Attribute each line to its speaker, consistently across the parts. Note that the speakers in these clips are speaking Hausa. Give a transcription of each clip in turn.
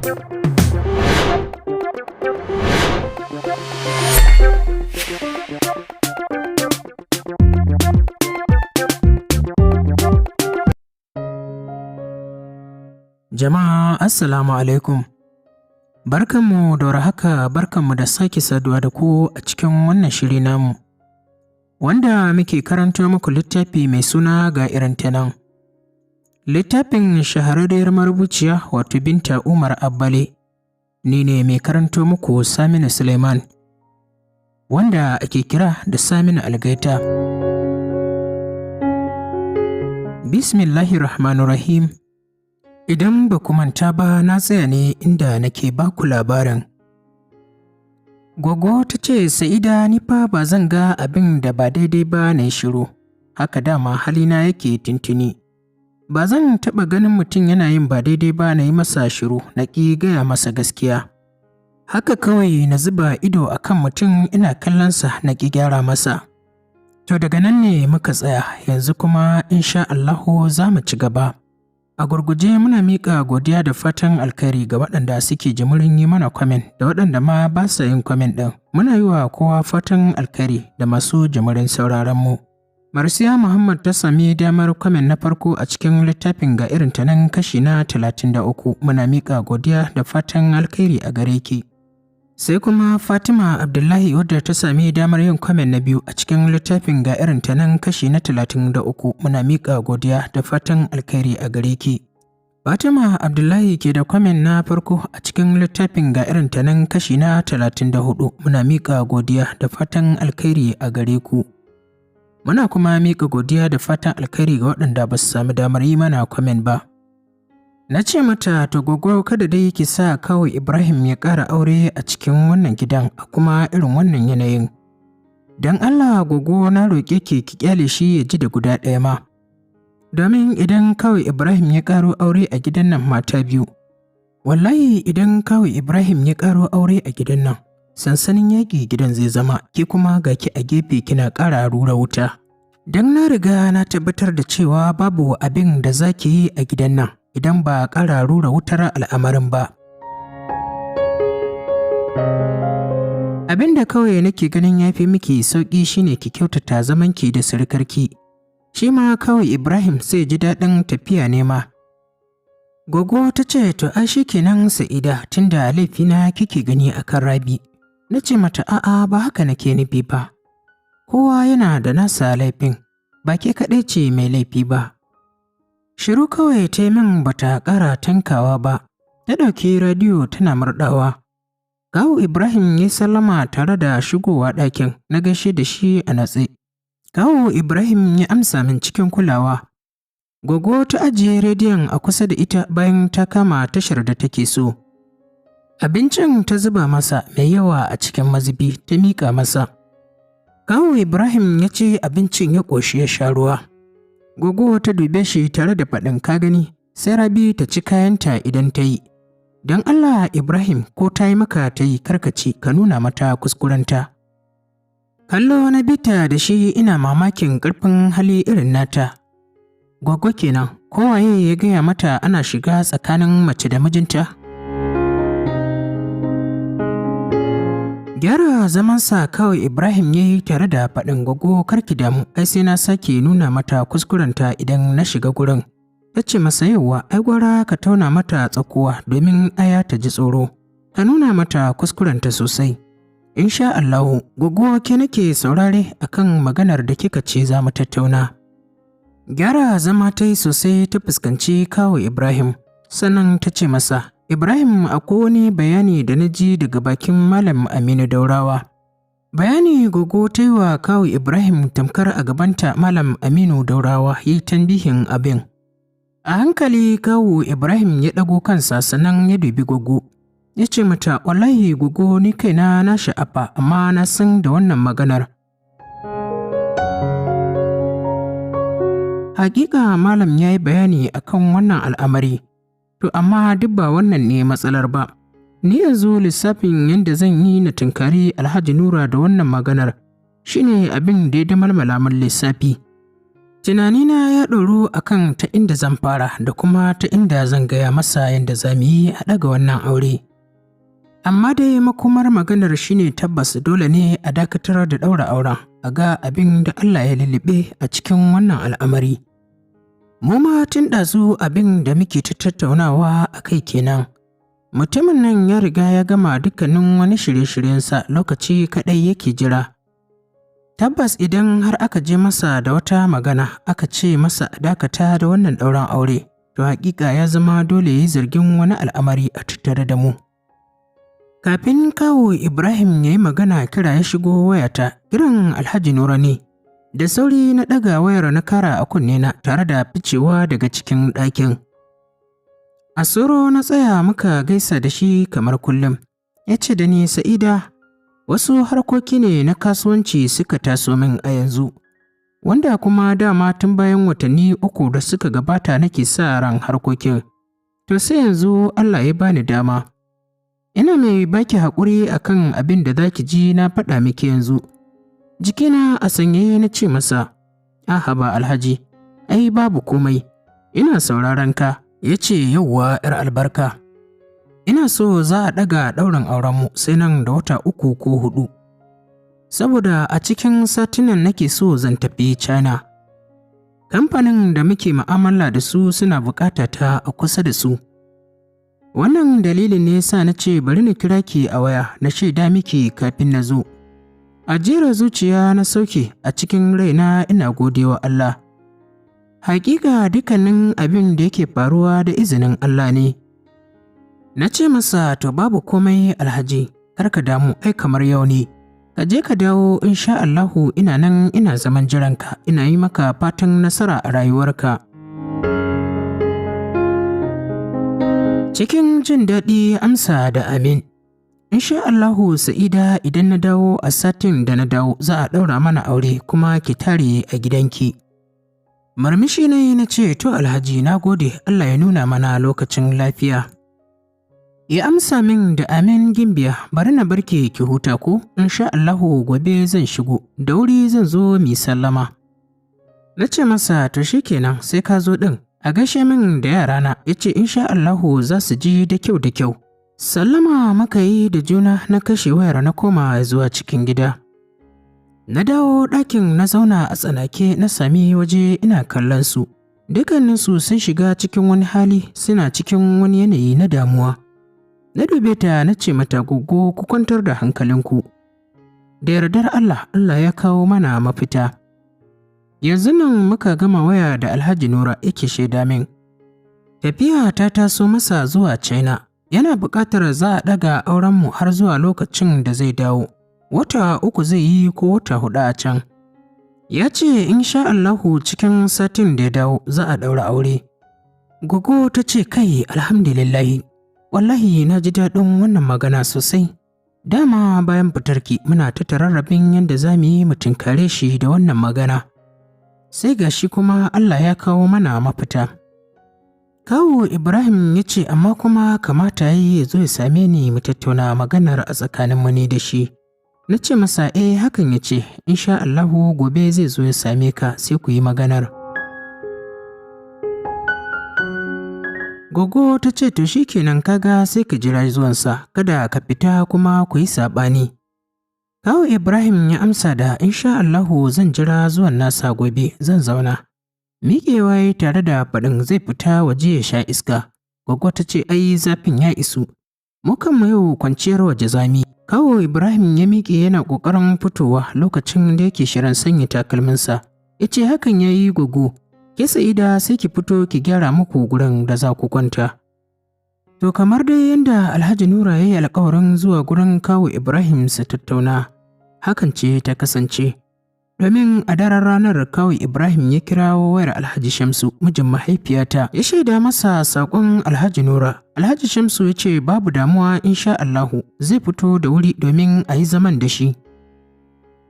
Speaker 1: Jama'a, Assalamu alaikum. Barkanmu da warhaka, barkanmu da sake saduwa da ku a cikin wannan shiri namu, wanda muke karanto muku littafi mai suna Ga Irin Ta Nan. Littafin shahararriyar marubuciya, wato Binta Umar Abbale. Ni ne mai karanto muku, Saminu Suleiman, wanda ake kira da Saminu Algaita. Bismillahirrahmanirrahim. Idan ba ku manta ba, na tsaya ne inda nake ba ku labarin. Gwaggo ta ce, "Sa'ida, ni fa ba zan ga abin da ba daidai ba na yi shiru, haka dama halina yake tuntuni. Ba zan taɓa ganin mutum yana yin ba daidai ba na yi masa shiru, na ƙi gaya masa gaskiya. Haka kawai na zuba ido a kan mutum ina kallonsa na ƙi gyara masa." To, daga nan ne muka tsaya, yanzu kuma insha Allahu za mu ci gaba. A gurguje, muna miƙa godiya da fatan alkhairi ga waɗanda suke jimirin yi mana comment da waɗanda ma ba sa yin comment ɗin. Muna yi wa kowa fatan alkhairi da masu jimirin sauraron mu. Marsiya Muhammad ta sami damar comment na farko a cikin littafin Ga Irin Ta Nan kashi na 33. Muna miƙa godiya da fatan alkhairi a gare ki. Sai kuma Fatima Abdullahi, wadda ta sami damar yin comment na biyu a cikin littafin Ga Irin Ta Nan kashi na 33. Muna miƙa godiya da fatan alkhairi a gare ki. Fatima Abdullahi ke da comment na farko a cikin littafin Ga Irin Ta Nan kashi na 34. Muna miƙa godiya da fatan alkhairi a gare ku. Muna kuma miƙa godiya da fatan alkhairi ga waɗanda ba su sami damar yi mana comment ba. Na ce mata, "To gwaggo, kada dai ki sa kawai Ibrahim ya ƙara aure a cikin wannan gidan a kuma irin wannan yanayin. Don Allah gwaggo, na roƙe ki, ki ƙyale shi ya ji da guda ɗaya ma. Domin idan kawai Ibrahim ya ƙaro aure a gidan nan mata biyu, wallahi idan kawai Ibrahim ya ƙaro aure a gidan nan, sansanin yaƙi gidan zai zama, ke kuma ga ki a gefe kina ƙara rura wuta. Don na riga na tabbatar da cewa babu abin da za ki yi a gidan nan idan ba ƙara rura wutar al'amarin ba. Abin da kawai nake ganin ya fi miki sauƙi shine ki kyautata zamanki da surukarki. Shi ma kawai Ibrahim sai ji daɗin tafiya nema." Gogo ta ce, "To ai shi kenan Sa'ida, tunda laifina kike gani a kan Rabi." Na ce mata, "A'a, ba haka nake nufi ba. Kowa yana da nasa laifin, ba ke kaɗai ce mai laifi ba." Shiru kawai ta yi min, bata ƙara tankawa ba, ta ɗauki rediyo tana murɗawa. Kawu Ibrahim ya sallama tare da shigowa ɗakin, na gaishe da shi a natse. Kawu Ibrahim ya amsa min cikin kulawa. Gogo ta ajiye rediyon a kusa da ita bayan ta kama tashar da take so. Abincin ta zuba masa mai yawa a cikin mazubi ta miƙa masa. Kawu Ibrahim ya ci abincin, ya ƙoshi, ya sha ruwa. Gogo ta dube shi tare da faɗin, "Ka gani, sai Rabi ta ci kayanta idan ta yi. Don Allah Ibrahim, ko ta yi maka ta yi karkaci, ka nuna mata kuskurenta." Kallo na bita da shi, ina mamakin ƙarfin hali irin nata. Gwaggo kenan, kowaye ya gaya mata ana shiga tsakanin mace da mijinta? Gyara zamansa kawai Ibrahim ya yi tare da faɗin, "Gwaggo, karki damu, ai sai na sake nuna mata kuskurenta idan na shiga gurin." Ta ce masa, "Yauwa, ai gwara ka tauna mata tsakuwa domin aya ta ji tsoro. Ka nuna mata kuskurenta sosai." "Insha Allahu, gwaggo, ke nake saurare akan maganar da kika ce za mu tattauna." Gyara zama ta yi sosai, ta fuskanci kawu Ibrahim, sannan ta ce masa, "Ibrahim, akwai wani bayani da na ji daga bakin Malam Aminu Daurawa." Bayani gogo ta yi wa kawu Ibrahim tamkar a gabanta Malam Aminu Daurawa ya yi tambihin abin. A hankali kawu Ibrahim ya ɗago kansa, sannan ya dubi gogo. Ya ce mata, "Wallahi gogo, ni kaina na sha'afa, amma na san da wannan maganar. Hakika malam ya yi bayani akan wannan al'amari, to amma duk ba wannan ne matsalar ba. Ni yanzu lissafin yadda zan yi na tunkari Alhaji Nura da wannan maganar shine abin da ya damalmala min lissafi." Tunanina ya ɗoru a kan ta inda zan fara da kuma ta inda zan gaya masa yadda za mu yi a ɗaga wannan aure. Amma dai makomar maganar shine tabbas dole ne a dakatar da ɗaura auren, a ga abin da Allah ya lullube a cikin wannan al'amari. Mu ma tun ɗazu abin da muke ta tattaunawa a kai kenan. Mutumin nan ya riga ya gama dukkanin wani shirye-shiryensa, lokaci kaɗai yake jira. Tabbas idan har aka je masa da wata magana aka ce masa a dakata da wannan ɗauran aure, to haƙiƙa ya zama dole ya yi zargin wani al'amari a tattare da mu. Kafin kawu Ibrahim ya yi magana, kira ya shigo wayata, kiran Alhaji Nura ne. Da sauri na ɗaga wayar na kara a kunnena tare da ficewa daga cikin ɗakin. A soro na tsaya muka gaisa da shi kamar kullum. Ya ce da ni, "Sa'ida, wasu harkoki ne na kasuwanci suka taso min a yanzu, wanda kuma dama tun bayan watanni 3 da suka gabata nake sa ran harkokin. To sai yanzu Allah ya bani dama. Ina mai baki haƙuri akan abin da za ki ji na faɗa miki yanzu." Jikina a sanyaye na ce masa, "Aha ba Alhaji, ai babu komai, ina sauraron ka." Ya ce, "Yauwa 'yar albarka. Ina so za a ɗaga ɗaurin aurenmu sai nan da wata 3 ko 4. Saboda a cikin satinan nake so zan tafi China. Kamfanin da muke mu'amala da su suna buƙata ta a kusa da su. Wannan dalilin ne yasa na ce bari na kira ki a waya na shaida miki kafin na zo." Ajiyar zuciya na sauke a cikin raina ina godewa Allah. Hakika dukkanin abin da yake faruwa da izinin Allah ne. Na ce masa, "To babu komai Alhaji, kar ka damu, ai kamar yau ne. Ka je ka dawo, insha Allahu ina nan ina zaman jiranka, ina yi maka fatan nasara a rayuwarka." Cikin jin daɗi amsa da amin. "Insha Allahu Sa'ida, idan na dawo a satin da na dawo za a ɗaura mana aure kuma ki tare a gidanki." Murmushi na yi na ce, "To Alhaji, na gode, Allah ya nuna mana lokacin lafiya." Ya amsa min da amin gimbiya, bari na barki ki huta ko, insha Allahu gobe zan shigo, da wuri zan zo mi sallama. Na ce masa, "To shikenan, sai ka zo ɗin, a gaishe min da yarana." Ya ce insha Allahu za su ji da kyau da kyau. Sallama muka yi da juna, na kashe wayar na koma zuwa cikin gida. Na dawo ɗakin na zauna a tsanake, na sami waje ina kallon su. Dukkaninsu sun shiga cikin wani hali, suna cikin wani yanayi na damuwa. Na dube ta na ce mata, "Goggo, ku kwantar da hankalinku. Da yardar Allah, Allah ya kawo mana mafita. Yanzu nan muka gama waya da Alhaji Nura yake shaida min. Tafiya ta taso masa zuwa China. Yana buƙatar za a ɗaga aurenmu har zuwa lokacin da zai dawo. Wata 3 zai yi ko wata 4 a can. Ya ce insha Allahu cikin satin da ya dawo za a ɗaura aure." Gogo ta ce, "Kai, alhamdulillahi, wallahi na ji daɗin wannan magana sosai. Dama bayan fitarki muna ta tararrabin yadda za mu yi mu tunkare shi da wannan magana. Sai ga shi kuma Allah ya kawo mana mafita." Kawu Ibrahim ya ce, "Amma kuma kamata ya yi ya zo ya same ni mu tattauna maganar a tsakaninmu ni da shi." Na ce masa, "Eh, hakan ya ce, insha Allahu gobe zai zo ya same ka sai ku yi maganar." Gogo ta ce, "To shikenan, kaga sai ka jira zuwansa, kada ka fita kuma ku yi saɓani." Kawu Ibrahim ya amsa da insha Allahu zan jira zuwan nasa gobe, zan zauna. Miƙewa ya tare da faɗin zai fita waje ya sha iska. Gogo ta ce, "Ai zafin ya isu. Mu kanmu yau kwanciyar waje zami." Kawu Ibrahim ya miƙe yana ƙoƙarin fitowa lokacin da yake shirin sanya takalminsa. Ya ce, "Hakan ya yi Gogo. Ke Sa'ida sai ki fito ki gyara muku gurin da za ku kwanta." To kamar dai yadda Alhaji Nura ya yi alƙawarin zuwa gurin Kawu Ibrahim su tattauna, hakan ce ta kasance. Domin a daren ranar Kawu Ibrahim ya kirawo wayar Alhaji Shamsu, mijin mahaifiyata, ya shaida masa saƙon Alhaji Nura. Alhaji Shamsu ya ce babu damuwa, insha Allahu zai fito da wuri domin a yi zaman da shi.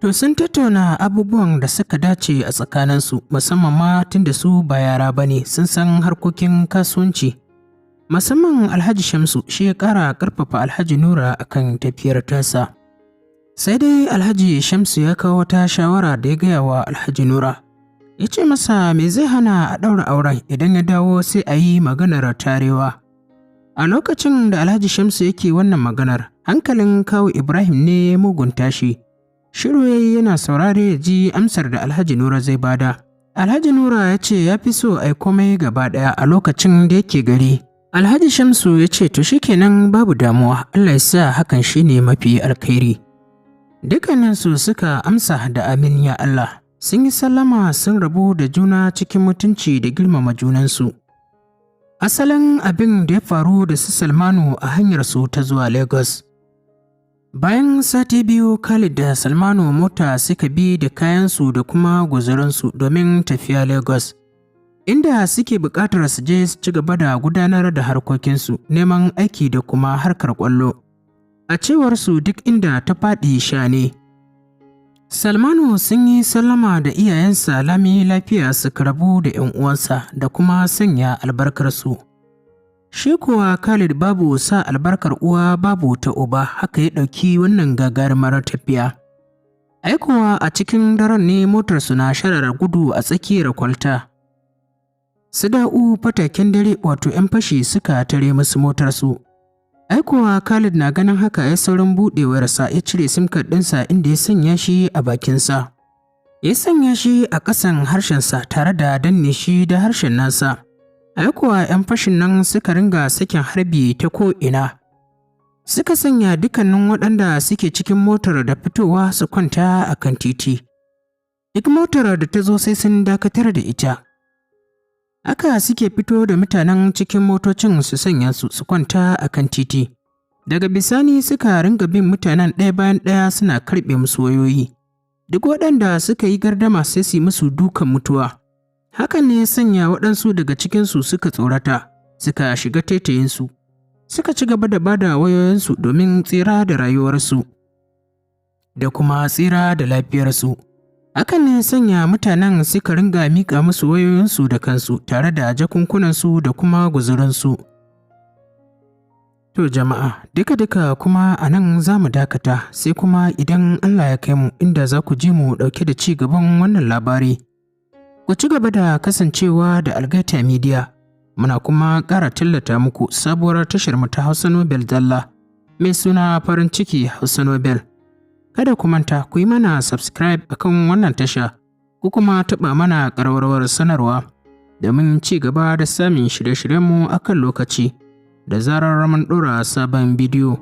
Speaker 1: To sun tattauna abubuwan da suka dace a tsakaninsu, musamman ma tunda su ba yara ba ne, sun san harkokin kasuwanci. Musamman Alhaji Shamsu shi ya ƙara ƙarfafa Alhaji Nura akan tafiyar tasa. Sai dai Alhaji Shamsu ya kawo wata shawara da ya gaya wa Alhaji Nura. Ya ce masa me zai hana a ɗaura auren, idan ya dawo sai a yi maganar tarewa. A lokacin da Alhaji Shamsu yake wannan maganar, hankalin kawu Ibrahim ne ya mugun tashi. Shiru ya yi yana saurare ya ji amsar da Alhaji Nura zai bada. Alhaji Nura ya ce ya fi so a yi komai gaba ɗaya a lokacin da yake gari. Alhaji Shamsu ya ce to shikenan, babu damuwa, Allah ya sa hakan shine mafi alkhairi. Dukkaninsu suka amsa da amin ya Allah. Sun yi sallama, sun rabu da juna cikin mutunci da girmama junansu. Asalin abin da ya faru da su Salmanu a hanyarsu ta zuwa Lagos. Bayan sati 2, Khalid da Salmanu mota suka bi da kayansu da kuma guzurinsu domin tafiya Lagos, inda suke buƙatar su je su ci gaba da gudanar da harkokinsu, neman aiki da kuma harkar ƙwallo. A cewarsu, duk inda ta faɗi sha ne. Salmanu sun yi sallama da iyayensa lami lafiya, suka rabu da ‘yan uwansa da kuma sanya albarkarsu. Shi kuwa Khalid, babu sa albarkar uwa babu ta uba, haka ya ɗauki wannan gagarumar tafiya. Ai kuwa a cikin daren ne motarsu na shararar gudu a tsakiyar kwalta. Su da'u fataken dare, wato ‘yan fashi, suka tare musu motarsu. Ai kuwa Khalid na ganin haka ya saurin buɗe wayarsa, ya cire sim card ɗinsa inda ya sanya shi a bakinsa. Ya sanya shi a ƙasan harshensa tare da danne shi da harshen nasa. Ai kuwa ‘yan fashin nan suka ringa sakin harbi ta ko'ina. Suka sanya dukkanin waɗanda suke cikin motar da fitowa su kwanta a kan titi. Duk motar da ta zo sai sun dakatar da ita. Haka suke fito da mutanen cikin motocin su sanya su su kwanta a kan titi. Daga bisani suka ringa bin mutanen ɗaya bayan ɗaya suna karɓe musu wayoyi. Duk waɗanda suka yi gardama sai su yi musu dukan mutuwa. Hakan ne ya sanya waɗansu daga cikinsu suka tsorata, suka shiga taitayinsu. Suka ci gaba da bada wayoyinsu domin tsira da rayuwarsu da kuma tsira da lafiyarsu. Hakan ne ya sanya mutanen suka ringa miƙa musu wayoyinsu da kansu tare da jakunkunansu da kuma guzurinsu. To jama'a, duka-duka kuma a nan za mu dakata, sai kuma idan Allah ya kai mu, inda za ku ji mu ɗauke da ci gaban wannan labari. Ku ci gaba da kasancewa da Algaita Media. Muna kuma ƙara tallata muku sabuwar tashar mu ta Hausa Nobel Zalla mai suna Farin Ciki Hausa Nobel. Kada ku manta ku yi mana subscribe akan wannan tasha, ku kuma taɓa mana ƙararrawar sanarwa domin ci gaba da samun shirye-shiryenmu akan lokaci da zarar mun ɗora sabon bidiyo.